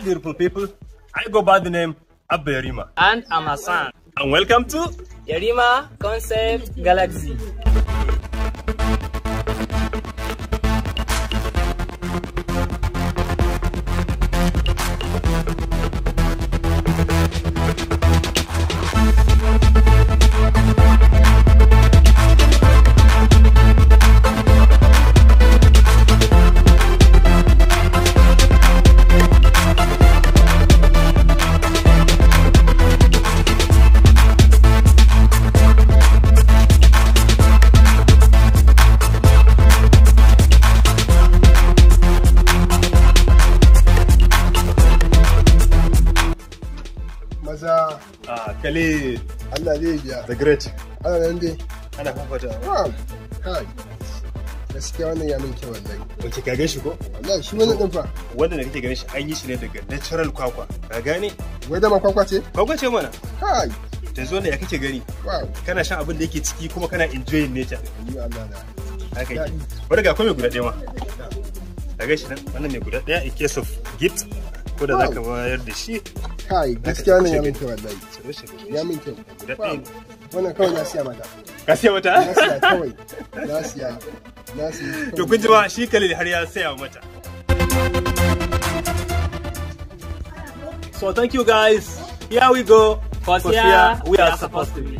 beautiful people. I go by the name Abba Yarima. And I'm Hassan. And welcome to Yarima Concept Galaxy. Maza. Ah, Khalil. Allah zai biya. The Great. Ana nan dai. Ana fafata. Wow. Kai. Gaskiya wannan ya min kyau wallahi. Okay, ka gan shi ko? Wallahi shi wannan din fa. Wannan da kake ganin shi an yi shi ne daga natural kwakwa. Ka gane? Wai dama kwakwa ce? Kwakwa ce mana. Kai. Yanzu wannan ya kake gani? Wow. Kana shan abin da yake ciki kuma kana enjoying nature. Ni Allah na. Haka yake. Bari ga akwai mai guda ɗaya ma. Ka gan shi nan, wannan mai guda ɗaya in case of gift ko da zaka bayar da shi. Kai, gaskiya wannan ya min kyau wallahi. Ya min kyau. Guda ɗaya. Wannan kawai na siya mata. Ka siya mata? Na siya kawai. Na siya. Na siya. To kun ji ba shi Khalil har ya saya mata. So thank you guys. Here we go. 'Cause 'Cause here we are supposed to be.